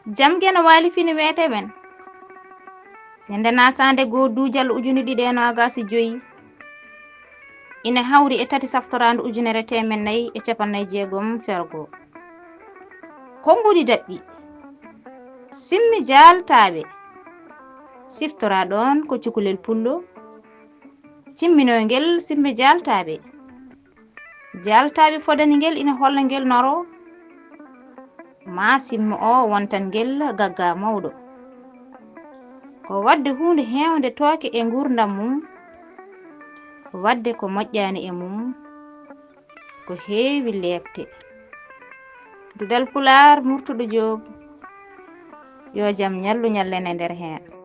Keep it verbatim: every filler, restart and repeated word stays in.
Jam geno waali fini weete men. Ñande nasaande goo duujal ujune ɗiɗi e noogaas e joyi, ina hawri e tati saftoraandu ujunere teemen nayi e capannay jeegom fergo. Konnguɗi daɓɓi. Simmi jaaltaaɓe. Siftoraa ɗoon ko cukalel pullo. Cimminoo ngel simmi jaaltaaɓe. Jaaltaaɓe fodani ngel ina holla ngel noro. Maa simmo o wontan ngel gagga mawɗo. Ko waɗde huunde heewnde tooke e nguurndam mum, waɗde ko moƴƴaani e mum, ko heewi leeɓde. Duɗal Pulaar, Murtuɗo Joob, yo jam ñallu ñallen e nder heen.